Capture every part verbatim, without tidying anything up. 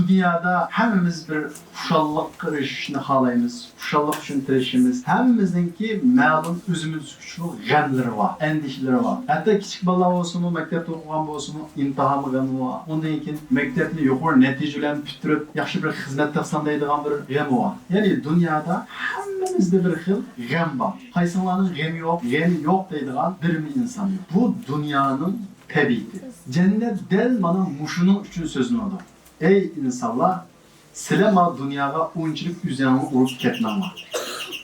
دۇنيادا ھەممىمىز بىر خۇشاللىققا ئېرىشىشنى خالايمىز. خۇشاللىق ئۈچۈن تىرىشىمىز. ھەممىمىزنىڭكى مەلۇم ئۆزىمىز ئۈچۈن غەملىرى بار، ئەندىشىلىرى بار. ھەتتا كىچىك بالىلار بولسىمۇ، مەكتەپتە ئوقۇغان بولسىمۇ، ئىمتىھانغا غەمى بار. ئۇندىن كېيىن مەكتەپنى يۇقىرى نەتىجە بىلەن پۈتتۈرۈپ، ياخشى بىر خىزمەت تاپسام دەيدىغان بىر غەمى بار. يەنى دۇنيادا ھەممىمىزدە بىر خىل غەم بار. قايسىڭلارنىڭ غېمى يوق، غېمى يوق دەيدىغان بىرمۇ ئىنسان يوق. بۇ دۇنيانىڭ تەبىئىتى. جەننەت دەل مانا مۇشۇنىڭ ئۈچۈن سۆزلىنىدۇ. ئەي ئىنسانلار، سىلەر ما دۇنياغا ئۇنچىلىك ئۆزەڭنى ئۇرۇپ كەتمەڭلار.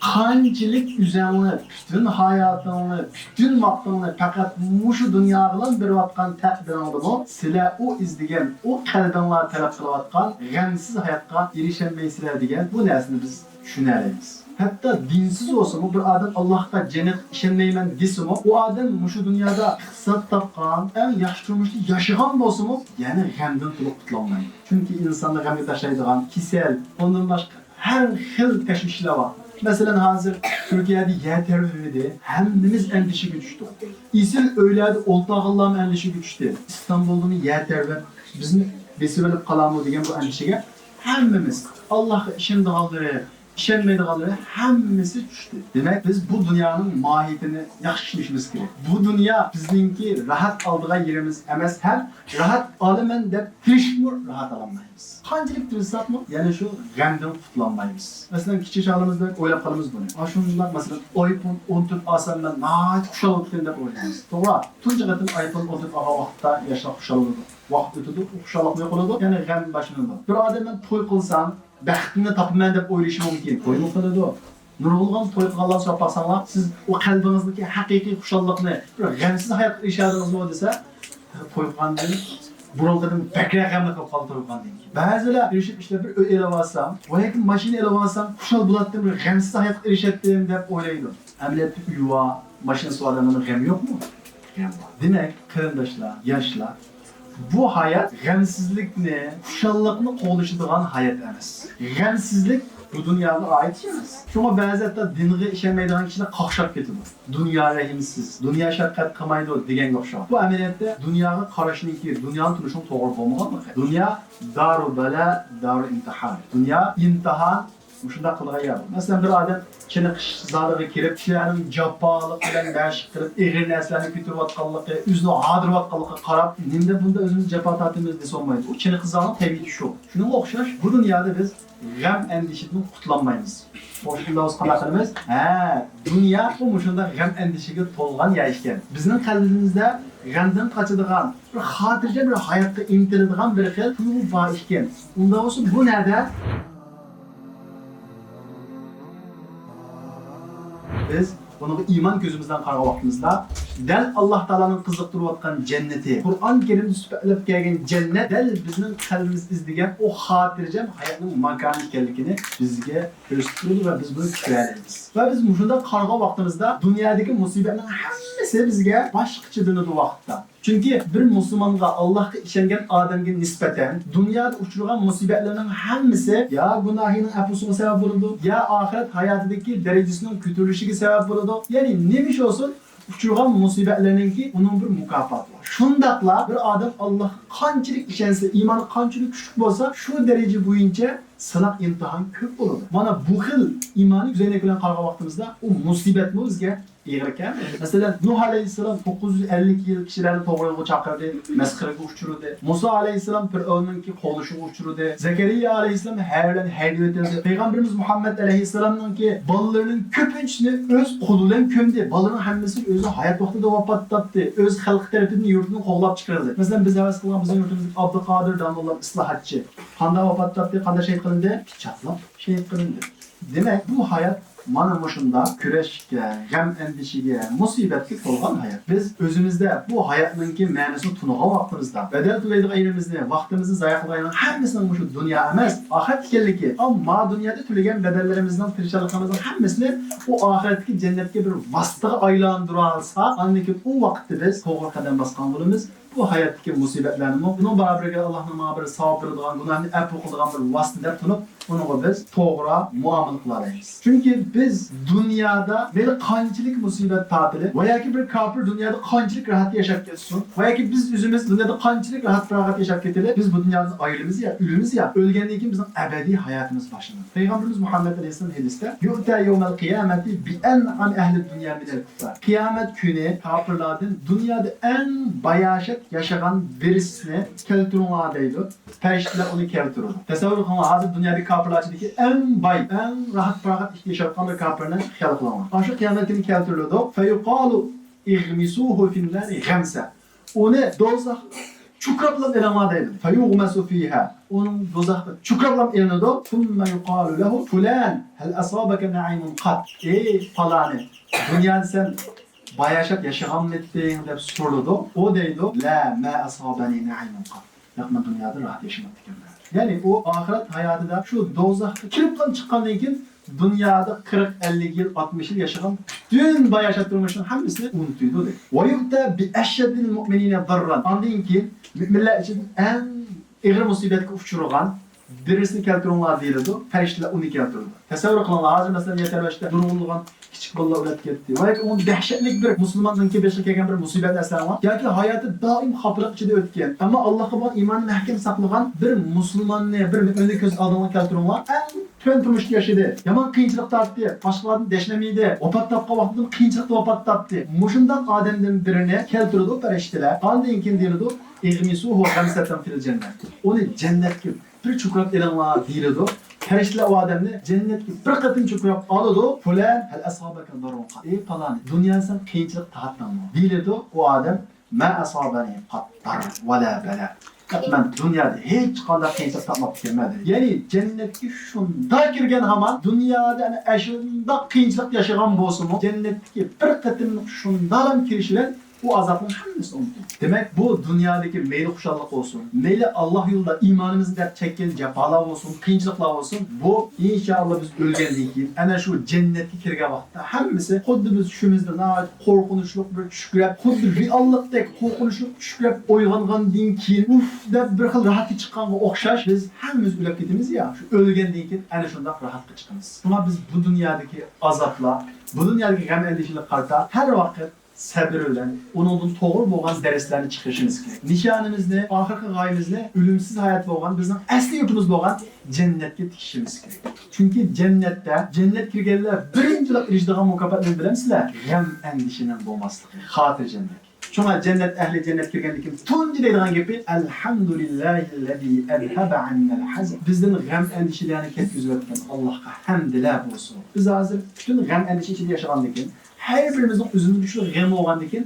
قانچىلىك ئۆزەڭنى، پۈتۈن ھاياتىڭنى، پۈتۈن ۋاقتىڭنى پەقەت مۇشۇ دۇنياغىلا بېرىۋاتقان تەقدىرىڭدىمۇ سىلەر ئۇ ئىزدىگەن، ئۇ قەلبىڭلار تەلەپ قىلىۋاتقان غەمسىز ھاياتقا ئېرىشەلمەيسىلەر دېگەن بۇ نەرسىنى بىز چۈشىنەلەيمىز. ھەتتا دىنسىز بولسىمۇ، بىر ئادەم ئاللاھقا جەننەتكە ئىشەنمەيمەن دېسىمۇ، ئۇ ئادەم مۇشۇ دۇنيادا ئىقتىساد تاپقان، ئەڭ ياخشى تۇرمۇشتا ياشىغان بولسىمۇ، يەنە غەمدىن تولۇق قۇتۇلالمايدۇ. چۈنكى ئىنساننى غەمگە تاشلايدىغان كېسەل، ئۇندىن باشقا ھەر خىل تەشۋىشلەر بار. مەسىلەن، ھازىر تۈركىيەدە يەر تەۋرىدى، ھەممىمىز ئەندىشىگە چۈشتۇق. ئېسىل ئۆيلەردە ئولتۇرغانلارمۇ ئەندىشىگە چۈشتى. ئىستانبۇلدىمۇ يەر تەۋرەپ، بىزنى بېسىۋېلىپ قالامۇ دېگەن بۇ ئەندىشىگە ھەممىمىز، ئاللاھقا ئىشىنىدىغانلىرى، ئىشەنمەيدىغانلىرى ھەممىسى چۈشتى. دېمەك، بىز بۇ دۇنيانىڭ ماھىيىتىنى ياخشى چۈشىنىشىمىز كېرەك. بۇ دۇنيا بىزنىڭكى راھەت ئالىدىغان يېرىمىز ئەمەس ھەم راھەت ئالىمەن دەپ تىرىشىپمۇ راھەت ئالالمايمىز. قانچىلىك تىرىشساقمۇ، يەنە شۇ غەمدىن قۇتۇلالمايمىز. مەسىلەن، كىچىك چاغلىرىمىزدا ئويلاپ قالىمىز بۇنى. ئاشۇنداق، مەسىلەن، ئايفون ئون تۆت ئالسام، مەن ناھايىتى خۇشال بولاتتىم دەپ ئويلايمىز. توغرا، تۇنجى قېتىم ئايفون ئون تۆت ئالغان ۋاقىتتا ياشلار خۇشال بولىدۇ. ۋاقىت ئۆتىدۇ، خۇشاللىقمۇ يوقىلىدۇ، يەنە غەم باشلىنىدۇ. بىر ئادەم، مەن توي قىلسام، بەختىمنى تاپىمەن دەپ ئويلىشى مۇمكىن. تويمۇ قىلىدۇ. نۇرغۇنلىغان توي قىلغانلارنى سوراپ باقساڭلار، سىز ئۇ قەلبىڭىزدىكى ھەقىقىي خۇشاللىقنى، بىر غەمسىز ھاياتقا ئېرىشەلىدىڭىزمۇ دېسە، توي قىلغاندىن بۇرۇنقىدىن بەكرەك غەملىك بولۇپ قالدى توي قىلغاندىن كېيىن. بەزىلەر ئېرىشىپ ئىشلەپ بىر ئۆي ئېلىۋالسام، ۋە ياكى ماشىنا ئېلىۋالسام، خۇشال بولاتتىم، بىر غەمسىز ھاياتقا ئېرىشەتتىم دەپ ئويلايدۇ. ئەمەلىيەتتە ئۆيى بار، ماشىنىسى بار ئادەملەرنىڭ غېمى يوقمۇ؟ غېمى بار. دېمەك، قېرىنداشلار، ياشلار، بۇ ھايات غەمسىزلىكنى، خۇشاللىقنى قوغلىشىدىغان ھايات ئەمەس. غەمسىزلىك بۇ دۇنياغا ئائىت ئەمەس. شۇڭا بەزى ھەتتا دىنغا ئىشەنمەيدىغان كىشىلەر قاقشاپ كېتىدۇ. دۇنيا رەھىمسىز، دۇنيا شەپقەت قىلمايدۇ دېگەنگە ئوخشاش. بۇ ئەمەلىيەتتە دۇنياغا قاراشنىڭكى، دۇنيانىڭ تونۇشىنىڭ توغرا بولمىغانلىقى. دۇنيا دارۇ بەلا، دارۇ ئىمتىھان. دۇنيا ئىمتىھان، مۇشۇنداق قىلىدىغان يەر بۇ. مەسىلەن، بىر ئادەم چېنىقىش زالىغا كىرىپ، كىشىلەرنىڭ جاپالىق بىلەن مەشىق قىلىپ، ئېغىر نەرسىلەرنى كۆتۈرۈۋاتقانلىقى، ئۆزىنى ھاردۇرۇۋاتقانلىقىغا قاراپ، نېمىندەك بۇنداق ئۆزىمىزگە جاپا تارتىمىز دېسە بولمايدۇ. ئۇ چېنىقىش زالىنىڭ تەبىئىتى شۇ. شۇنىڭغا ئوخشاش، بۇ دۇنيادا بىز غەم ئەندىشىدىن قۇتۇلالمايمىز. خوش، ئۇنداق بولسا قانداق قىلىمىز؟ ھە، دۇنيا بۇ مۇشۇنداق غەم ئەندىشىگە تولغان يەر ئىكەن. بىزنىڭ قەلبىمىزدە غەمدىن قاچىدىغان، بىر خاتىرجەم بىر ھاياتقا ئىنتىلىدىغان بىر خىل تۇيغۇ بار ئىكەن. ئۇنداق بولسا بۇ نەدە؟ بىز بۇنىڭغا ئىمان كۆزىمىزدىن قارىغان ۋاقتىمىزدا، دەل ئاللا تائالانىڭ قىزىقتۇرۇۋاتقان جەننىتى، قۇرئان كەرىمدە سۈپەتلەپ كەلگەن جەننەت دەل بىزنىڭ قەلبىمىز ئىزدىگەن ئۇ خاتىرجەم ھاياتنىڭ ماكانى ئىكەنلىكىنى بىزگە كۆرسىتىپ تۇرىدۇ ۋە بىز بۇنى كۆرەلەيمىز. ۋە بىز مۇشۇنداق قارىغان ۋاقتىمىزدا دۇنيادىكى مۇسىبەتنىڭ ھەممىسى بىزگە باشقىچە بىلىنىدۇ ۋاقىتتا. چۈنكى بىر مۇسۇلمانغا، ئاللاھقا ئىشەنگەن ئادەمگە نىسبەتەن دۇنيادا ئۇچرىغان مۇسىبەتلەرنىڭ ھەممىسى يا گۇناھىنىڭ ئەپۇسىغا سەۋەب بولىدۇ، يا ئاخىرەت ھاياتىدىكى دەرىجىسىنىڭ كۆتۈرۈلۈشىگە سەۋەب بولىدۇ. يەنى نېمە ئىش بولسۇن، ئۇچرىغان مۇسىبەتلەرنىڭكى ئۇنىڭ بىر مۇكاپاتى بار. شۇنداقلا بىر ئادەم ئاللاھقا قانچىلىك ئىشەنسە، ئىمانى قانچىلىك كۈچلۈك بولسا، شۇ دەرىجە بويىچە سىناق، ئىمتىھان كۆپ بولىدۇ. مانا بۇ خىل ئىمانىي كۆزەينەك بىلەن قارىغان ۋاقتىمىزدا، ئۇ مۇسىبەتمۇ بىزگە ئېغىر ئىكەن. مەسىلەن، نۇھ ئەلەيھىسسالام توققۇز يۈز ئەللىك يىل كىشىلەرنى توغرا يولغا چاقىردى، مەسخىرىگە ئۇچرىدى. مۇسا ئەلەيھىسسالام پىرئەۋننىڭكى قوغلىشىغا ئۇچرىدى. زەكەرىيا ئەلەيھىسسالام ھەيۋە بىلەن ھەيدىۋېتىلدى. پەيغەمبىرىمىز مۇھەممەد ئەلەيھىسسالامنىڭكى بالىلىرىنىڭ كۆپىنچىسىنى ئۆز قولى بىلەن كۆمدى. بالىنىڭ ھەممىسى ئۆزى ھايات ۋاقتىدا ۋاپات تاپتى. ئۆز خەلقى تەرىپىدىن يۇرتىدىن قوغلاپ چىقىرىلدى. مەسىلەن، بىز ھەۋەس قىلغان بىزنىڭ يۇرتىمىزدىكى ئابدۇقادىر داموللام ئىسلاھاتچى قانداق ۋاپات تاپتى، قانداق شېھىت قىلىندى؟ پىچاقلاپ شېھىت قىلىندى. دېمەك، بۇ ھايات مانا مۇشۇنداق كۈرەشكە، غەم-ئەندىشىگە، مۇسىبەتكە تولغان ھايات. بىز ئۆزىمىزدە بۇ ھاياتنىڭكى مەنىسىنى تونۇغان ۋاقتىمىزدا، بەدەل تۆلەيدىغان يېرىمىزنى، ۋاقتىمىزنى زايە قىلىدىغان يېرىنىڭ ھەممىسىنىڭ مۇشۇ دۇنيا ئەمەس، ئاخىرەت ئىكەنلىكى، ئەمما دۇنيادا تۆلىگەن بەدەللىرىمىزنىڭ، تىرىشچانلىقىمىزنىڭ ھەممىسىنى ئۇ ئاخىرەتتىكى جەننەتكە بىر ۋاسىتىگە ئايلاندۇرالساق، ئاندىن كېيىن ئۇ ۋاقىتتا بىز توغرا قەدەم باسقان بولىمىز. بۇ ھاياتتىكى مۇسىبەتلەرنىمۇ بۇنىڭ بارابىرىگە ئاللاھنىڭ ماڭا بىر ساۋاب بېرىدىغان، گۇناھنى ئەپۇ قىلىدىغان بىر ۋاسىتە دەپ تونۇپ، ئۇنىڭغا بىز توغرا مۇئامىلە قىلالايمىز. چۈنكى بىز دۇنيادا مەيلى قانچىلىك مۇسىبەت تارتىلىپ ۋە ياكى بىر كاپىر دۇنيادا قانچىلىك راھەت ياشاپ كەتسۇن ۋە ياكى بىز ئۆزىمىز دۇنيادا قانچىلىك راھەت-پاراغەت ياشاپ كېتىلى، بىز بۇ دۇنيادىن ئايرىلىمىز يا، ئۆلىمىز يا، ئۆلگەندىن كېيىن بىزنىڭ ئەبەدىي ھاياتىمىز باشلىنىدۇ. پەيغەمبىرىمىز مۇھەممەد ئەلەيھىسسالام ھەدىستە، يؤتى يومەل قىيامەتى بىئەنئەم ئەھلى دۇنيا مىنەل كۇففار. قىيامەت كۈنى كاپىرلاردىن دۇنيادا ئەڭ باياشات ياشىغان بىرسىنى كەلتۈرۈڭلار دەيدۇ. پەرىشتىلەر ئۇنى كەلتۈرىدۇ. تەسەۋۋۇر قىلىڭلار، ھازىر دۇنيادىكى كاپىرلار ئىچىدىكى ئەڭ باي، ئەڭ راھەت-پاراغەت ياشاۋاتقان بىر كاپىرنى خىيال قىلىڭلار. ئاشۇ قىيامەت كۈنى كەلتۈرۈلىدۇ. فيقال اغمسوه في النار غمسا. ئۇنى دوزاخقا چۇكراپلا ئېلىڭلار دەيدۇ. فيغمس فيها. ئۇنىڭ دوزاخقا چۇكراپلا ئېلىنىدۇ. ثم يقال له فلان هل أصابك نعيم قط؟ ئەي پالانى، دۇنيادا سەن باياشات ياشىغانمىدىڭ دەپ سورىلىدۇ. ئۇ دەيدۇ، لا، ما أصابني نعيم قط. ياق، مەن دۇنيادا راھەت ياشىماپتىكەنمەن. يەنى ئۇ ئاخىرەت ھاياتىدا شۇ دوزاخقا كىرىپلا چىققاندىن كېيىن دۇنيادا قىرىق، ئەللىك يىل، ئاتمىش يىل ياشىغان پۈتۈن باياشات تۇرمۇشنىڭ ھەممىسىنى ئۇنتۇيدۇ دەيدۇ. ويؤتى بأشد المؤمنين ضرا. ئاندىن كېيىن مۆمىنلەر ئىچىدىن ئەڭ ئېغىر مۇسىبەتكە ئۇچرىغان بىرسىنى كەلتۈرۈڭلار دېيىلىدۇ، پەرىشتىلەر ئۇنى كەلتۈرىدۇ. تەسەۋۋۇر قىلىڭلار، ھازىر مەسىلەن يەر تەۋرەشتە نۇرغۇنلىغان كىچىك بالىلار ئۆلۈپ كەتتى. ۋە ياكى ئۇنىڭ دەھشەتلىك بىر مۇسۇلماننىڭكى بېشىغا كەلگەن بىر مۇسىبەتنى ئەسلەڭلار. ياكى ھاياتى دائىم خاپىلىق ئىچىدە ئۆتكەن، ئەمما ئاللاھقا بولغان ئىمانىنى مەھكەم ساقلىغان بىر مۇسۇلماننى، بىر مۆمىننى كۆز ئالدىڭلار كەلتۈرۈڭلار. ئەڭ تۆۋەن تۇرمۇشتا ياشىدى، يامان قىيىنچىلىق تارتتى، باشقىلاردىن دەشنەم يېدى، ۋاپات تاپقان ۋاقتىدىن قىيىنچىلىقتا ۋاپات تاپتى. مۇشۇنداق ئادەمدىن بىرىنى كەلتۈرىدۇ پەرىشتىلەر. ئاندىن كېيىن دېيىلىدۇ، اغمسوه غمسة في الجنة. ئۇنى جەننەتكە بىر چۇكراپ ئېلىڭلار دېيىلىدۇ. پەرىشتىلەر ئۇ ئادەمنى جەننەتكە بىر قېتىم چۇكراپ ئالىدۇ. فلان، هل أصابك ضر قط؟ ئەي پالانى، دۇنيادا سەن قىيىنچىلىق تارتتىڭمۇ؟ دېيىلىدۇ. ئۇ ئادەم، ما أصابني قط ضر ولا بلاء. مەن دۇنيادا ھېچقانداق قىيىنچىلىق تارتماپتىكەنمەن دەيدۇ. يەنى جەننەتكە شۇنداق كىرگەن ھامان، دۇنيادا ئەنە ئەشۇنداق قىيىنچىلىق ياشىغان بولسىمۇ، جەننەتتىكى بىر قېتىملىق شۇنداق كىرىش بىلەن ئۇ ئازابنىڭ ھەممىسى ئۇنتۇلدى. دېمەك، بۇ دۇنيادىكى مەيلى خۇشاللىق بولسۇن، مەيلى ئاللا يولىدا ئىمانىمىزنى دەپ چەككەن جاپالار بولسۇن، قىيىنچىلىقلار بولسۇن، بۇ ئىنشائاللا بىز ئۆلگەندىن كېيىن ئەنە شۇ جەننەتكە كىرگەن ۋاقىتتا ھەممىسى خۇددى بىز چۈشىمىزدە ناھايىتى قورقۇنچلۇق بىر چۈشكە كىرىپ، خۇددى رېئاللىقتەك قورقۇنچلۇق چۈشكە كىرىپ ئويغانغاندىن كېيىن، ئۇف دەپ بىر خىل راھەتكە چىققانغا ئوخشاش، بىز ھەممىمىز ئۆلۈپ كېتىمىز يا، شۇ ئۆلگەندىن كېيىن ئەنە شۇنداق راھەتكە چىقىمىز. شۇڭا بىز بۇ دۇنيادىكى ئازابلار، بۇ دۇنيادىكى غەم-ئەندىشىلەرگە قارىتا ھەر ۋاقىت سەبرى بىلەن ئۇنىڭدىن توغرا بولغان دەرسلەرنى چىقىرىشىمىز كېرەك. نىشانىمىزنى، ئاخىرقى غايىمىزنى ئۆلۈمسىز ھايات بولغان، بىزنىڭ ئەسلى يۇرتىمىز بولغان جەننەتكە تىكىشىمىز كېرەك. چۈنكى جەننەتتە، جەننەتكە كىرگەنلەر بىرىنچىلا ئېرىشىدىغان مۇكاپات نېمە بىلەمسىلەر؟ غەم ئەندىشىنىڭ بولماسلىقى، خاتىرجەملىك. شۇڭا جەننەت ئەھلى جەننەتكە كىرگەندىن كېيىن تۇنجى دەيدىغان گېپى، الحمد لله الذي أذهب عنا الحزن. بىزدىن غەم ئەندىشىلەرنى كەتكۈزۈۋەتكەن ئاللاھقا ھەمدىلەر بولسۇن. بىز ھازىر پۈتۈن غەم ئەندىشە ئىچىدە ياشىغاندىكىن، ھەر بىرىمىزنىڭ ئۆزىمىزگە شۇ غەم بولغاندىكىن،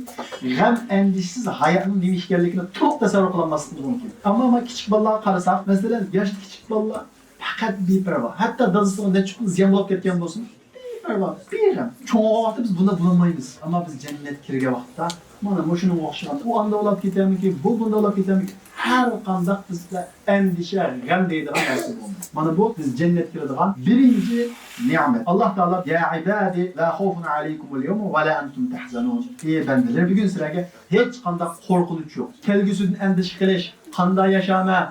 غەم ئەندىشىسىز ھاياتنىڭ نېمە ئىكەنلىكىنى تولۇق تەسەۋۋۇر قىلالماسلىقىمىز مۇمكىن. ئەمما مانا كىچىك بالىلارغا قارىساق، مەسىلەن، ياشتا كىچىك بالىلار پەقەت بىپەرۋا. ھەتتا دادىسىغا نەچچە كۈن زىيان بولۇپ كەتكەن بولسۇن، بىپەرۋا، بىغەم. چوڭ بولغان ۋاقىتتا بىز بۇنداق بولالمايمىز. ئەمما بىز جەننەتكە كىرگەن ۋاقىتتا، مانا مۇشۇنىڭغا ئوخشىغان، ئۇ ئاندا ئۇلاپ كېتەرمىكىن، بۇ بۇندا ئۇلاپ كېتەرمىكىن، ھەر قانداق بىزدە ئەندىشە، غەم دەيدىغان نەرسە بولمايدۇ. مانا بۇ بىز جەننەتكە كىرىدىغان بىرىنچى نېمەت. ئاللاھ تائالا، يا ئىبادى لا خوفۇن ئەلەيكۇمۇل يەۋمە ۋە لا ئەنتۇم تەھزەنۇن. ئى بەندىلەر، بۈگۈن سىلەرگە ھېچقانداق قورقۇنچ يوق. كەلگۈسىدىن ئەندىشە قىلىش، قانداق ياشايمەن،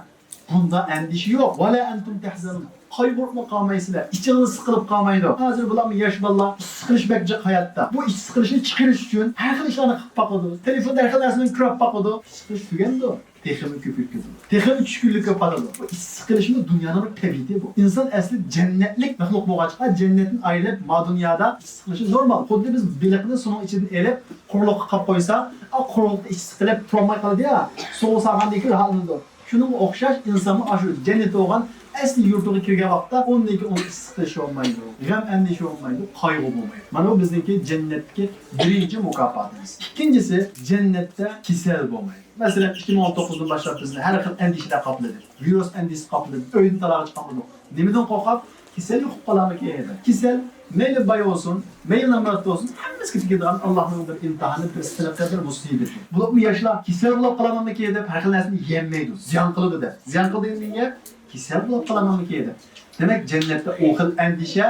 بۇندا ئەندىشە يوق. ۋە لا ئەنتۇم تەھزەنۇن. قايغۇرۇپمۇ قالمايسىلەر، ئىچىڭلار سىقىلىپ قالمايدۇ. ھازىر بۇلارمۇ ياش بالىلار، ئىچ سىقىلىش بەك جىق ھاياتتا. بۇ ئىچ سىقىلىشنى چىقىرىش ئۈچۈن ھەر خىل ئىشلارنى قىلىپ باقىدۇ. تېلېفوندا ھەر خىل نەرسىلەرنى كۆرۈپ باقىدۇ. ئىچ سىقىلىش تۈگەمدۇ؟ تېخىمۇ كۆپىيىپ كېتىدۇ. تېخىمۇ چۈشكۈنلۈككە پاتىدۇ. بۇ ئىچ سىقىلىشمۇ دۇنيانىڭ بىر تەبىئىتى بۇ. ئىنسان ئەسلى جەننەتلىك مەخلۇق بولغاچقا، جەننەتتىن ئايرىلىپ، ما دۇنيادا ئىچ سىقىلىشى نورمال. خۇددى بىز بېلىقنى سۇنىڭ ئىچىدىن ئېلىپ، قۇرۇقلۇققا قاپقويسا، ئا، قۇرۇقلۇقتا ئىچ سىقىلىپ تۇرالماي قالىدۇ يا، سوغۇق سالغاندىن كېيىن راھەتلىنىدۇ. شۇنىڭغا ئوخشاش ئىنسانمۇ ئاشۇ جەننىتى بولغان ئەسلى يۇرتىغا كىرگەن ۋاقىتتا ئۇندىن كېيىن ئۇنىڭ ئىچ سىقىلىشى بولمايدۇ، غەم ئەندىشە بولمايدۇ، قايغۇ بولمايدۇ. مانا بۇ بىزنىڭكى جەننەتتىكى بىرىنچى مۇكاپاتىمىز. ئىككىنچىسى، جەننەتتە كېسەل بولمايدۇ. مەسىلەن، ئىككى مىڭ ئون توققۇزدىن باشلاپ بىزنى ھەر خىل ئەندىشىلەر قاپلىدى. ۋىرۇس ئەندىشىسى قاپلىدى. ئۆيدىن تالاغا چىقالمىدۇق. نېمىدىن قورقۇپ؟ كېسەل يۇقۇپ قالارمىكىن دەپ. كېسەل مەيلى باي بولسۇن، مەيلى نامرات بولسۇن، ھەممىسىگە تېگىدىغان ئاللاھنىڭ بىر ئىمتىھانى، بىر سىنىقى، بىر مۇسىبىتى. بولۇپمۇ ياشلار كېسەل بولۇپ قالامامىكىن دەپ ھەر خىل نەرسىنى يېيەلمەيدۇ، زىيان قىلىدۇ دەپ. زىيان قىلىدۇ دېگەن گەپ، كېسەل بولۇپ قالامامىكىن دەپ. دېمەك، جەننەتتە ئۇ خىل ئەندىشە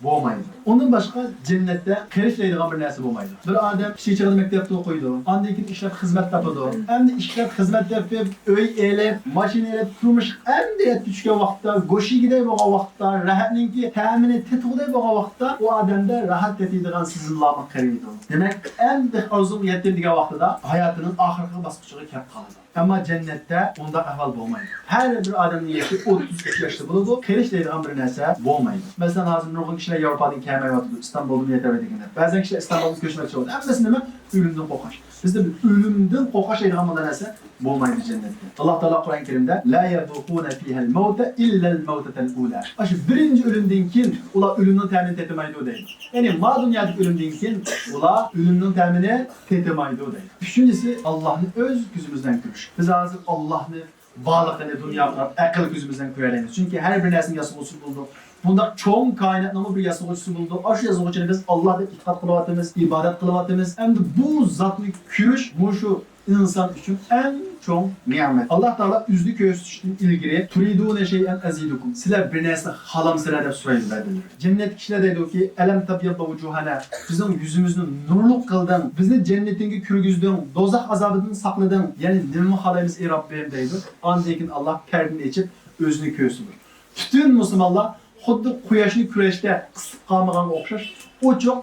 بولمايدۇ. ئۇندىن باشقا جەننەتتە قېرىشلايدىغان بىر نەرسە بولمايدۇ. بىر ئادەم كىچىك چېغىدا مەكتەپتە ئوقۇيدۇ، ئاندىن كېيىن ئىشلەپ خىزمەت تاپىدۇ. ئەمدى ئىشلەپ خىزمەت تېپىپ، ئۆي ئېلىپ، ماشىنا ئېلىپ، تۇرمۇشقا ئەمدى يەتتە چۈشكەن ۋاقىتتا، گۆشىگىدەي بولغان ۋاقىتتا، راھەتنىڭكى تەمىنى تېتىغۇدەي بولغان ۋاقىتتا ئۇ ئادەمدە راھەت تېتىيدىغان سېزىملارمۇ قېرىيدۇ. دېمەك، ئەمدى ئارزۇمغا يەتتىم دېگەن ۋاقتىدا ھاياتىنىڭ ئاخىرقى باسقۇچىغا كەپ قالىدۇ. ئەمما جەننەتتە ئۇنداق ئەھۋال بولمايدۇ. ھەر بىر ئادەمنىڭ يېشى ئوتتۇز ئۈچ ياشتا بولىدۇ، قېرىش دەيدىغان بىر نەرسە بولمايدۇ. مەسىلەن، ھازىر نۇرغۇن كىشىلەر ياۋروپادىن كەلمەيۋاتىدۇ، ئىستانبۇلدىمۇ يېتەلمەيدىكەن دەپ. بەزەن كىشىلەر ئىستانبۇلدىن كۆچمەكچى بولىدۇ. ھەممىسى نېمە؟ ئۆلۈمدىن قورقۇش. بىزدە بىر ئۆلۈمدىن قورقۇش دەيدىغان بۇنداق نەرسە بولمايدۇ جەننەتتە. ئاللا تائالا قۇرئان كەرىمدە، لا يذوقون فيها الموت إلا الموتة الأولى. ئاشۇ بىرىنچى ئۆلۈمدىن كېيىن ئۇلار ئۆلۈمنىڭ تەمىنى تېتىمايدۇ دەيدۇ. يەنى ما دۇنيادىكى ئۆلۈمدىن كېيىن ئۇلار ئۆلۈمنىڭ تەمىنى تېتىمايدۇ دەيدۇ. ئۈچىنچىسى، ئاللانى ئۆز كۆزىمىز بىلەن كۆرۈش. بىز ھازىر ئاللانى بارلىقىنى دۇنياغا قاراپ ئەقىل كۆزى بىلەن كۆرەلەيمىز. چۈنكى ھەر بىر نەرسىنىڭ ياسىغۇچىسى بولىدۇ. بۇنداق چوڭ كائىناتنىڭمۇ بىر ياسىغۇچىسى بولىدۇ. ئاشۇ ياسىغۇچىنى بىز ئاللا دەپ ئېتىقاد قىلىۋاتىمىز، ئىبادەت قىلىۋاتىمىز. ئەمدى بۇ زاتنى كۆرۈش مۇشۇ ئىنسان ئۈچۈن ئەڭ چوڭ نېمەت. ئاللا تائالا ئۆزىنى كۆرسىتىشتىن ئىلگىرى، تۇرىدۇنە شەيئەن ئەزىدۇكۇم، سىلەر بىر نەرسىنى خالامسىلەر دەپ سورايدۇ بەزىلەر. جەننەتتىكى كىشىلەر دەيدۇكى، ئەلەم تەبيەضدە ۋۇجۇھەنە، بىزنىڭ يۈزىمىزنى نۇرلۇق قىلدىڭ، بىزنى جەننىتىڭگە كىرگۈزدۈڭ، دوزاخ ئازابىدىن ساقلىدىڭ، يەنى نېمىنى خالايمىز ئى رەببىم دەيدۇ. ئاندىن كېيىن ئاللا پەردىنى ئېچىپ ئۆزىنى كۆرسىتىدۇ. پۈتۈن مۇسۇلمانلار خۇددى قۇياشنى كۈرەشتە قىسىپ قالمىغانغا ئوخشاش ئوچۇق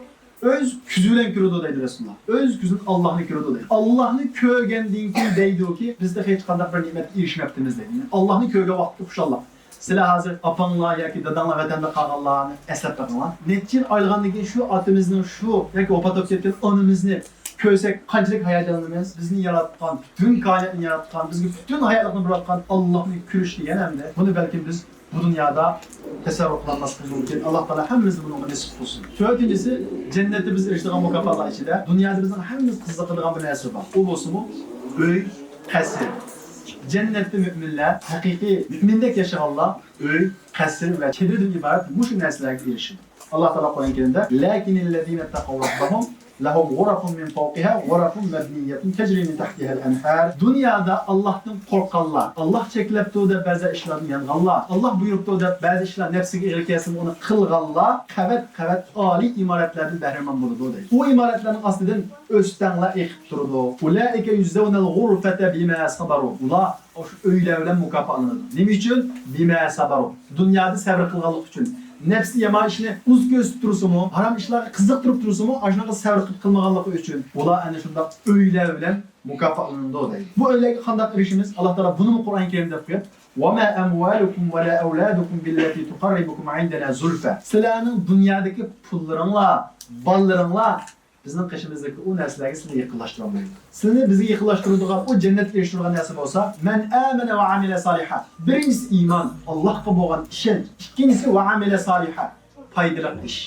ئۆز كۆزى بىلەن كۆرىدۇ دەيدۇ رەسۇلۇللا. ئۆز كۆزىدىن ئاللانى كۆرىدۇ دەيدۇ. ئاللانى كۆرگەندىن كېيىن دەيدۇكى، بىز تېخى ھېچقانداق بىر نېمەتكە ئېرىشمەپتىمىز دەيدۇ. ئاللانى كۆرگەن ۋاقىتتا خۇشاللىق. سىلەر ھازىر ئاپاڭلار ياكى داداڭلار ۋەتەندە قالغانلارنى ئەسلەپ بېقىڭلار. نەچچە يىل ئايلىغاندىن كېيىن شۇ ئاتىمىزنىڭ شۇ ياكى ۋاپات بولۇپ كەتكەن ئانىمىزنى كۆرسەك قانچىلىك ھاياجانلىنىمىز؟ بىزنى ياراتقان، پۈتۈن كائىناتنى ياراتقان، بىزگە پۈتۈن ھاياتلىقنى بېرىۋاتقان ئاللانى كۆرۈش دېگەن ئەمدى. بۇنى بەلكىم بىز بۇ دۇنيادا تەسەۋۋۇر قىلالماسلىقىمىز مۇمكىن. ئاللا تائالا ھەممىمىزنى بۇنىڭغا نېسىپ قىلسۇن. تۆتىنچىسى، جەننەتتە بىز ئېرىشىدىغان مۇكاپاتلار ئىچىدە دۇنيادا بىزنىڭ ھەممىمىز قىزىقىدىغان بىر نەرسە بار. ئۇ بولسىمۇ ئۆي، قەسىر. جەننەتتە مۆمىنلەر، ھەقىقىي مۆمىندەك ياشىغانلار ئۆي، قەسىر ۋە چېدىردىن ئىبارەت مۇشۇ نەرسىلەرگە ئېرىشىدۇ. ئاللا تائالا قۇرئان كەرىمدە، لەكىنەللەزىنە تەقەۋ رەببەھۇم لەھۇم غۇرەفۇن مىن فەۋقىھا غۇرەفۇن مەبنىيەتۇن تەجرى مىن تەھتىھەل ئەنھار. دۇنيادا ئاللاھتىن قورققانلار، ئاللاھ چەكلەپتۇ دەپ بەزى ئىشلارنى يانغانلار، ئاللاھ بۇيرۇپتۇ دەپ بەزى ئىشلار نەپسىگە ئېغىر كەلسىمۇ ئۇنى قىلغانلار قەۋەت-قەۋەت ئالىي ئىمارەتلەردىن بەھرىمەن بولىدۇ دەيدۇ. ئۇ ئىمارەتلەرنىڭ ئاستىدىن ئۆستەڭلەر ئېقىپ تۇرىدۇ. ئۇلائىكە يۇجزەۋنەل غۇرفەتە بىما سەبەرۇ. ئۇلار ئاشۇ ئۆيلەر بىلەن مۇكاپاتلىنىدۇ. نېمە ئۈچۈن؟ بىما سەبەرۇ. دۇنيادا سەۋر قىلغانلىقى ئۈچۈن. نەپسى يامان ئىشنى ئۇز كۆرسىتىپ تۇرسىمۇ، ھارام ئىشلارغا قىزىقتۇرۇپ تۇرسىمۇ، ئاشۇنىڭغا سەۋر قىلىپ قىلمىغانلىقى ئۈچۈن ئۇلار ئەنە شۇنداق ئۆيلەر بىلەن مۇكاپاتلىنىدۇ دەيدۇ. بۇ ئۆيلەرگە قانداق ئېرىشىمىز؟ ئاللا تائالا بۇنىمۇ قۇرئان كەرىمدە دەپ قويۇپ، ۋەما ئەمۋالۇكۇم ۋەلا ئەۋلادۇكۇم بىللەتى تۇقەررىبۇكۇم ئىندەنا زۇلفا. سىلەرنىڭ دۇنيادىكى پۇللىرىڭلار، بالىلىرىڭلار بىزنىڭ قېشىمىزدىكى ئۇ نەرسىلەرگە سىزنى يېقىنلاشتۇرالمايدۇ. سىزنى بىزگە يېقىنلاشتۇرىدىغان، ئۇ جەننەتكە ئېرىشتۈرىدىغان نەرسە بولسا، مەن ئامەنە ۋە ئامىلە سالىھا. بىرىنچىسى ئىمان، ئاللاھقا بولغان ئىشەنچ. ئىككىنچىسى ۋە ئامىلە سالىھا، پايدىلىق ئىش.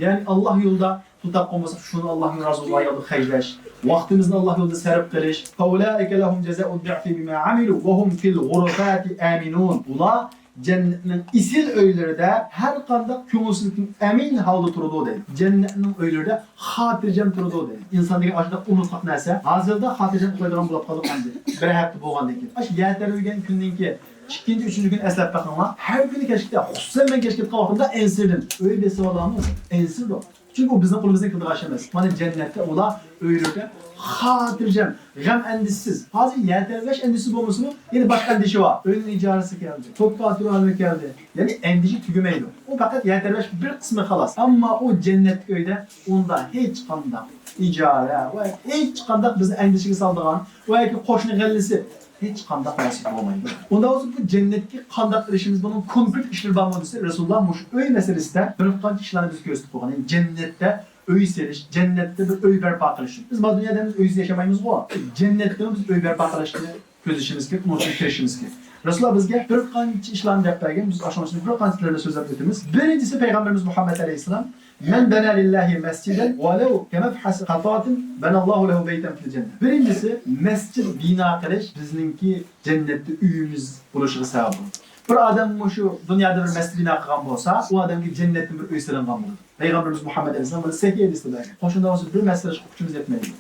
يەنى ئاللاھ يولىدا پۇل تاپقان بولساق، شۇنى ئاللاھنىڭ رازىلىقى يولىدا خەجلەش. ۋاقتىمىزنى ئاللاھ يولىدا سەرپ قىلىش. فەئۇلائىكە لەھۇم جەزائۇ ضىئفى بىما ئامىلۇ ۋە ھۇم فىل غۇرۇفاتی ئامىنۇن. ئۇلار جەننەتنىڭ ئېسىل ئۆيلىرىدە ھەر قانداق كۆڭۈلسىزلىكتىن ئەمىن ھالدا تۇرىدۇ دەيدۇ. جەننەتنىڭ ئۆيلىرىدە خاتىرجەم تۇرىدۇ دەيدۇ. ئىنسان دېگەن ئاشۇنداق ئۇنتۇلۇق نەرسە. ھازىردا خاتىرجەم ئۇخلايدىغان بولۇپ قالدۇق ئەمدى. بىر ھەپتە بولغاندىن كېيىن. ئاشۇ يەر تەۋرىگەن كۈننىڭكى ئىككىنچى، ئۈچىنچى كۈنى ئەسلەپ بېقىڭلار. ھەر كۈنى كەچلىكتە، خۇسۇسەن مەن كەچ كەتكەن ۋاقتىمدا ئەنسىرىدىم. ئۆي بېسىۋالامۇ؟ ئەنسىرىدۇق. چۈنكى ئۇ بىزنىڭ قولىمىزدىن كېلىدىغان ئىش ئەمەس. مانا جەننەتتە ئۇلار ئۆيلىرىدە خاتىرجەم، غەم ئەندىشىسىز. ھازىر يەر تەۋرەش ئەندىشىسى بولمىسىمۇ، يەنە باشقا ئەندىشە بار. ئۆينىڭ ئىجارىسى كەلدى، توك پاتۇرالىرى كەلدى. يەنى ئەندىشە تۈگىمەيدۇ. ئۇ پەقەت يەر تەۋرەش بىر قىسمى خالاس. ئەمما ئۇ جەننەتتىكى ئۆيدە ئۇندا ھېچقانداق ئىجارە ۋە ھېچقانداق بىزنى ئەندىشىگە سالىدىغان ۋە ياكى قوشنا غەللىسى ھېچقانداق نەرسە بولمايدۇ. ئۇنداق بولسا بۇ جەننەتكە قانداق ئېرىشىمىز، بۇنىڭ كونكرېت ئىشلىرى بارمۇ دېسە، رەسۇلۇللا مۇشۇ ئۆي مەسىلىسىدە بىر قانچە ئىشلارنى بىزگە كۆرسىتىپ قويغان. يەنى جەننەتتە ئۆي سېلىش، جەننەتتە بىر ئۆي بەرپا قىلىش. بىز مانا دۇنيادا ھەممىز ئۆيسىز ياشىمايمىزغۇ. جەننەتتىمۇ بىز ئۆي بەرپا قىلىشنى كۆزلىشىمىز كېرەك، ئۇنىڭ ئۈچۈن تىرىشىمىز كېرەك. رەسۇلۇللا بىزگە بىر قانچە ئىشلارنى دەپ بەرگەن، بىز ئاشۇنىڭ ئىچىدە بىر قانچىلىرىنى سۆزلەپ ئۆتىمىز. بىرىنچىسى، پەيغەمبىرىمىز مۇھەممەد ئەلەيھىسسالام، مەن بەنە لىللاھى مەسجىدەن ۋەلەۋ كەمەفھەسى قەتاتىن بەنەللاھۇ لەھۇ بەيتەن فىل جەننە. بىرىنچىسى، مەسچىت بىنا قىلىش بىزنىڭكى جەننەتتە ئۆيىمىز بولۇشىغا سەۋەب بولىدۇ. بىر ئادەم مۇشۇ دۇنيادا بىر مەسچىت بىنا قىلغان بولسا، ئۇ ئادەمگە جەننەتتىن بىر ئۆي سېلىنغان بولىدۇ. پەيغەمبىرىمىز مۇھەممەد ئەلەيھىسسالام بۇنى سەھىھ ھەدىستە بەرگەن. قوشنىدا بولسا بىر مەسچىت ئېچىشقا كۈچىمىز يەتمەيدۇ.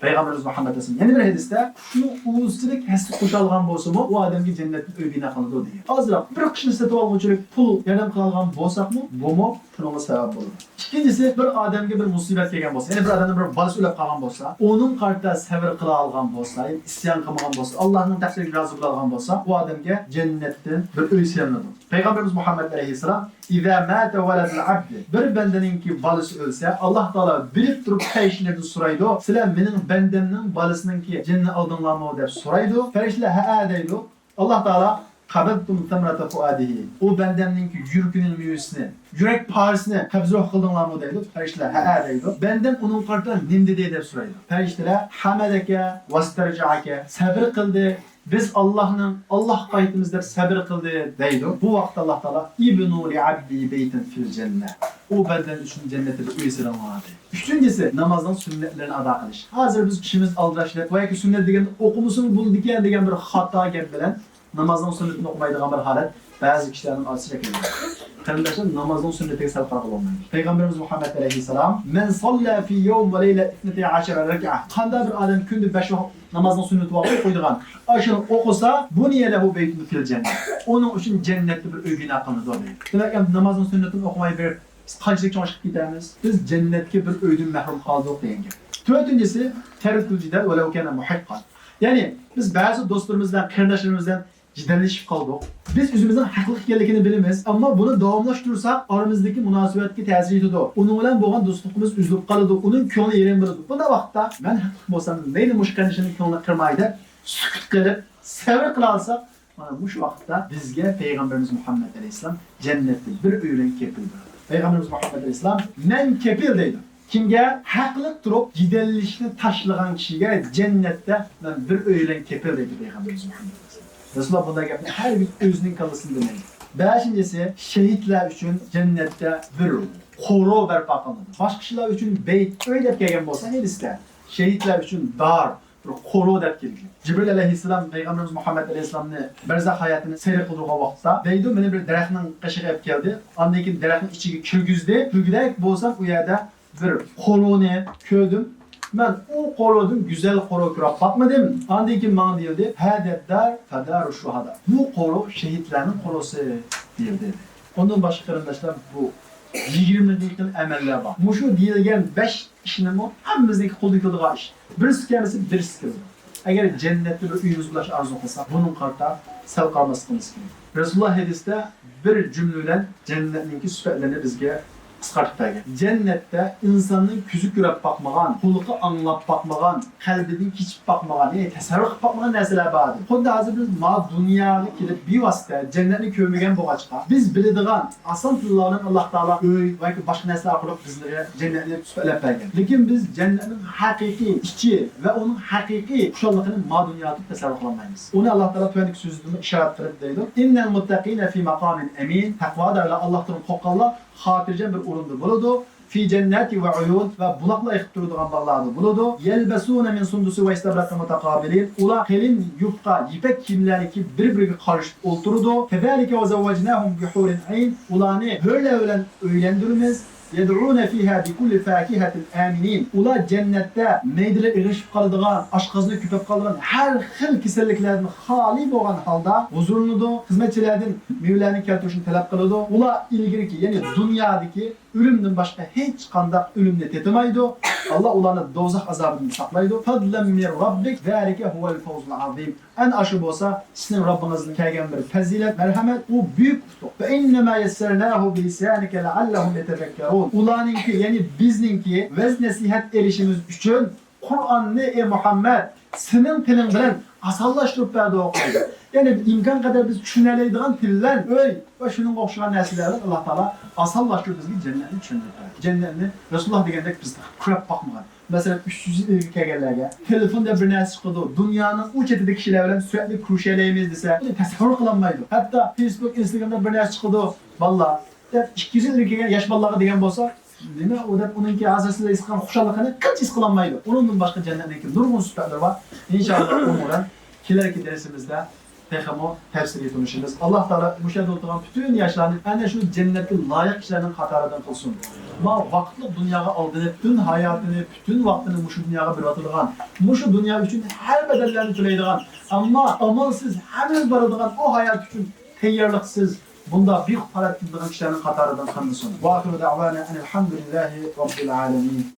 پەيغەمبىرىمىز مۇھەممەد ئەلەيھىسسالام يەنە بىر ھەدىستە، قۇشنىڭ ئۇۋىسىدەك ھەسسە قوشالغان بولسىمۇ، ئۇ ئادەمگە جەننەتتىن ئۆي بىنا قىلىنىدۇ دېگەن. ئازراق بىر قۇشنى سېتىۋالغۇچىلىك پۇل ياردەم قىلالىغان بولساقمۇ، بۇمۇ شۇنىڭغا سەۋەب بولىدۇ. ئىككىنچىسى، بىر ئادەمگە بىر مۇسىبەت كەلگەن بولسا، يەنى بىر ئادەمنىڭ بىر بالىسى ئۆلۈپ قالغان بولسا، ئۇنىڭ قارىتا سەۋر قىلالىغان بولسا، يەنى ئىسيان قىلمىغان بولسا، ئاللاھنىڭ تەقدىرىگە رازى بولالىغان بولسا، ئۇ ئادەمگە جەننەتتىن بىر ئۆي سېلىنىدۇ. پەيغەمبىرىمىز مۇھەممەد ئەلەيھىسسالام، «ئىزا ماتە ۋەلەدۇل ئەبدى»، بىر بەندىنىڭكى بالىسى ئۆلسە، ئاللاھ تائالا بىلىپ تۇرۇپ پەرىشتىلەردىن سورايدۇ، «سىلەر مېنىڭ بەندەمنىڭ بالىسىنىڭكى جېنىنى ئالدىڭلارمۇ؟» دەپ سورايدۇ. پەرىشتىلەر، «ھەئە» دەيدۇ. ئاللاھ تائالا، «قەبىزتۇم سەمرەتە فۇئادىھى»، ئۇ بەندەمنىڭكى يۈرىكىنىڭ مېۋىسىنى، يۈرەك پارىسىنى قەبزى روھ قىلدىڭلارمۇ دەيدۇ. پەرىشتىلەر، «ھەئە» دەيدۇ. بەندەم ئۇنىڭغا قارىتا نېمە دېدى دەپ سورايدۇ. پەرىشتىلەر، «ھەمەدەكە ۋەستەرجەئەكە»، سەۋر قىلدى، بىز ئاللاھنىڭ، ئاللاھقا قايتىمىز دەپ سەۋر قىلدى دەيدۇ. بۇ ۋاقىتتا ئاللاھ تائالا، «ئىبنۇ لىئەبدى بەيتەن فىل جەننە»، ئۇ بەندەم ئۈچۈن جەننەتتە بىر ئۆي سېلىڭلار دەيدۇ. ئۈچىنچىسى، نامازنىڭ سۈننەتلىرىنى ئادا قىلىش. ھازىر بىز ئىشىمىز ئالدىراش دەپ، ۋايكى سۈننەت دېگەن ئوقۇمىسىمۇ بولىدىكەن دېگەن بىر خاتا گەپ بىلەن نامازنىڭ سۈننىتىنى ئوقۇمايدىغان بىر ھالەت بەزى كىشىلەرنىڭ ئارىسىدا شەكىللەنگەن. قېرىنداشلار، نامازنىڭ سۈننىتىگە سەل قارىغىلى بولمايدۇ. پەيغەمبىرىمىز مۇھەممەد ئەلەيھىسسالام، «مەن ساللا فى يەۋم ۋە لەيلە ئىسنەتەي ئەشەرە رەكەئە»، قانداق بىر ئادەم كۈندە بەش ۋاقىت نامازنىڭ سۈننىتى ۋاقتىدا ئوقۇيدىغان، ئاشۇنى ئوقۇسا، «بۇنىيە لەھۇ بەيتۇن فىل جەننە»، ئۇنىڭ ئۈچۈن جەننەتتە بىر ئۆي بىنا قىلىنىدۇ دەيدۇ. دېمەك، ئەمدى نامازنىڭ سۈننىتىنى ئوقۇماي بېرىپ، بىز قانچىلىك چوڭ ئىشقا كېتەمىز؟ بىز جەننەتكە بىر ئۆيدىن مەھرۇم قالدۇق دېگەن گەپ. تۆتىنچىسى، تەركۇل جىدەل ۋەلەۋ كانە مۇھىققەن. يەنى، بىز بەزى دوستلىرىمىز بىلەن، قېرىنداشلىرىمىز بىلەن جېدەللىشىپ قالدۇق. بىز ئۆزىمىزنىڭ ھەقلىق ئىكەنلىكىنى بىلىمىز، ئەمما بۇنى داۋاملاشتۇرساق، ئارىمىزدىكى مۇناسىۋەتكە تەسىر يېتىدۇ. ئۇنىڭ بىلەن بولغان دوستلۇقىمىز ئۈزۈلۈپ قالىدۇ، ئۇنىڭ كۆڭلى يېرىم بولىدۇ. بۇنداق ۋاقىتتا، مەن ھەقلىق بولسام، مەيلى مۇشۇ قېرىندىشىمنىڭ كۆڭلىنى قىرماي دەپ، سۈكۈت قىلىپ، سەۋر قىلالىساق، مانا مۇشۇ ۋاقىتتا بىزگە پەيغەمبىرىمىز مۇھەممەد ئەلەيھىسسالام جەننەتتە بىر ئۆي بىلەن كېپىل بېرىدۇ. پەيغەمبىرىمىز مۇھەممەد ئەلەيھىسسالام، «مەن كېپىل» دەيدۇ. كىمگە؟ ھەقلىق تۇرۇپ جېدەللىشىشنى تاشلىغان كىشىگە جەننەتتە مەن بىر ئۆي بىلەن كېپىل دەيدۇ پەيغەمبىرىمىز مۇھەممەد ئەلەيھىسسالام. رەسۇلۇللا بۇنداق گەپنى ھەرگىز ئۆزىنىڭ كاللىسىدىن دېمەيدۇ. بەشىنچىسى، شېھىتلەر ئۈچۈن جەننەتتە بىر قورۇ بەرپا قىلىنىدۇ. باشقا كىشىلەر ئۈچۈن بەيت، ئۆي دەپ كەلگەن بولسا ھەدىستە، شېھىتلەر ئۈچۈن دار، بىر قورۇ دەپ كەلگەن. جىبرىل ئەلەيھىسسالام پەيغەمبىرىمىز مۇھەممەد ئەلەيھىسسالامنى بەرزەخ ھاياتىنى سەير قىلدۇرغان ۋاقىتتا دەيدۇ، مېنى بىر دەرەخنىڭ قېشىغا ئېلىپ كەلدى. ئاندىن كېيىن دەرەخنىڭ ئىچىگە كىرگۈزدى. كىرگۈدەك بولسام، ئۇ يەردە بىر قورۇنى كۆردۈم. مەن ئۇ قورۇدىن گۈزەل قورۇ كۆرۈپ باقمىدىم. ئاندىن كېيىن ماڭا دېيىلدى، «ھەدە دار فەدارۇ شۇھەدا»، بۇ قورۇ شېھىتلەرنىڭ قورۇسى دېيىلدى. ئۇندىن باشقا قېرىنداشلار، بۇ يىگىرمىگە يېقىن ئەمەللەر بار. مۇشۇ دېيىلگەن بەش ئىشنىمۇ ھەممىمىزنىڭكى قولىدىن كېلىدىغان ئىش. بىرسى كەلمىسە، بىرسى كېلىدۇ. ئەگەر جەننەتتە بىر ئۆيىمىز بولۇشنى ئارزۇ قىلساق، بۇنىڭغا قارىتا سەل قارىماسلىقىمىز كېرەك. رەسۇلۇللا ھەدىستە بىر جۈملە بىلەن جەننەتنىڭكى سۈپەتلىرىنى بىزگە قىسقارتىپ بەرگەن. جەننەتتە ئىنساننىڭ كۆزى كۆرۈپ باقمىغان، قۇلىقى ئاڭلاپ باقمىغان، قەلبىدىن كېچىپ باقمىغان، يەنى تەسەۋۋۇر قىلىپ باقمىغان نەرسىلەر بار ئىدى. خۇددى ھازىر بىز ما دۇنياغا كېلىپ بىۋاسىتە جەننەتنى كۆرمىگەن بولغاچقا، بىز بىلىدىغان ئاسان تىللار بىلەن ئاللاھ تائالا ئۆي ۋە باشقا نەرسىلەر ئارقىلىق بىزلەرگە جەننەتنى سۈپەتلەپ بەرگەن. لېكىن بىز جەننەتنىڭ ھەقىقىي ئىچى ۋە ئۇنىڭ ھەقىقىي خۇشاللىقىنى ما دۇنيادا تەسەۋۋۇر قىلالمايمىز. ئۇنى ئاللاھ تائالا تۆۋەندىكى سۆزىدىمۇ ئىشارەت قىلىپ دەيدۇ، «ئىننەل مۇتتەقىنە فى مەقامىن ئەمىن»، تەقۋادارلار، ئاللاھتىن قورققانلار خاتىرجەم بىر ئورۇندا بولىدۇ. فى جەنناتى ۋە ئۇيۇن، ۋە بۇلاقلار ئېقىپ تۇرىدىغان باغلاردا بولىدۇ. يەلبەسۇنە مىن سۇندۇسى ۋە ئىستەبرەقى مۇتەقابىلىن، ئۇلار قېلىن يۇپقا يىپەك كىيىملەرنى كىيىپ بىر-بىرىگە قارىشىپ ئولتۇرىدۇ. كەزالىكە ۋە زەۋۋەجناھۇم بىھۇرىن ئەين، ئۇلارنى ھۆرلەر بىلەن ئۆيلەندۈرىمىز. يەدئۇنە فىھا بىكۇللى فاكىھەتىن ئامىنىن، ئۇلار جەننەتتە مەيدىلىرى ئېغىرلىشىپ قالىدىغان، ئاشقازىنى كۆپەپ قالىدىغان ھەر خىل كېسەللىكلەردىن خالىي بولغان ھالدا ھۇزۇرلىنىدۇ. خىزمەتچىلەردىن مېۋىلەرنى كەلتۈرۈشنى تەلەپ قىلىدۇ. ئۇلار ئىلگىرىكى، يەنى دۇنيادىكى ئۆلۈمدىن باشقا ھېچقانداق ئۆلۈمنى تېتىمايدۇ. ئاللاھ ئۇلارنى دوزاخ ئازابىدىن ساقلايدۇ. فەزلەن مىن رەببىك، زالىكە ھۇۋەل فەۋزۇل ئازىم. ئەنە ئاشۇ بولسا سىزنىڭ رەببىڭىزدىن كەلگەن بىر پەزىلەت، مەرھەمەت، ئۇ بۈيۈك ئۇتۇق. فەئىننەما يەسسەرناھۇ بىلىسانىكە لەئەللەھۇم يەتەزەككەرۇن. ئۇلارنىڭكى، يەنى بىزنىڭكى ۋەز نەسىھەت ئېلىشىمىز ئۈچۈن قۇرئاننى، ئەي مۇھەممەد، سېنىڭ تىلىڭ بىلەن ئاسانلاشتۇرۇپ بەردۇق دەيدۇ. يەنى ئىمكان قەدەر بىز چۈشىنەلەيدىغان تىل بىلەن ئۆي ۋە شۇنىڭغا ئوخشىغان نەرسىلەر بىلەن ئاللاھ تائالا ئاسانلاشتۇرۇپ بىزگە جەننەتنى چۈشەندۈرۈپ بەردى. جەننەتنى رەسۇلۇللاھ دېگەندەك بىز تېخى كۆرۈپ باقمىغان. مەسىلەن، ئۈچ يۈز يىل ئىلگىرى كەلگەنلەرگە تېلېفون دەپ بىر نەرسە چىقىدۇ، دۇنيانىڭ ئۇ چېتىدىكى كىشىلەر بىلەن سۈرەتلىك كۆرۈشەلەيمىز دېسە، ئۇنى تەسەۋۋۇر قىلالمايدۇ. ھەتتا فېيسبۇك، ئىنستاگرامدا بىر نەرسە چىقىدۇ، بالىلار دەپ ئىككى يۈز يىل ئىلگىرى كەلگەن ياش بالىلارغا دېگەن بولسا، نېمە ئۇ دەپ ئۇنىڭكى ھازىر سىلەر ھېس قىلغان خۇشاللىقىنى قىلچە ھېس قىلالمايدۇ. ئۇنىڭدىن باشقا جەننەتنىڭكى نۇرغۇن سۈپەتلىرى بار. ئىنشائاللاھ، ئۇ بىلەن كېلەركى دەرسىمىزدە تېخىمۇ تەپسىلىي تونۇشىمىز. ئاللا تائالا مۇشۇ يەردە ئولتۇرغان پۈتۈن ياشلارنى ئەنە شۇ جەننەتكە لايىق كىشىلەرنىڭ قاتارىدىن قىلسۇن. ما ۋاقىتلىق دۇنياغا ئالدىنىپ، پۈتۈن ھاياتىنى، پۈتۈن ۋاقتىنى مۇشۇ دۇنياغا بېرىۋاتىدىغان، مۇشۇ دۇنيا ئۈچۈن ھەممە بەدەللەرنى تۆلەيدىغان، ئەمما ئامالسىز ھەممىمىز بارىدىغان ئۇ ھايات ئۈچۈن تەييارلىقسىز، بۇنداق بىخۇد ھالەتتە تۇرىدىغان كىشىلەرنىڭ قاتارىدىن قىلمىسۇن. وآخر دعوانا أن الحمد لله رب العالمين.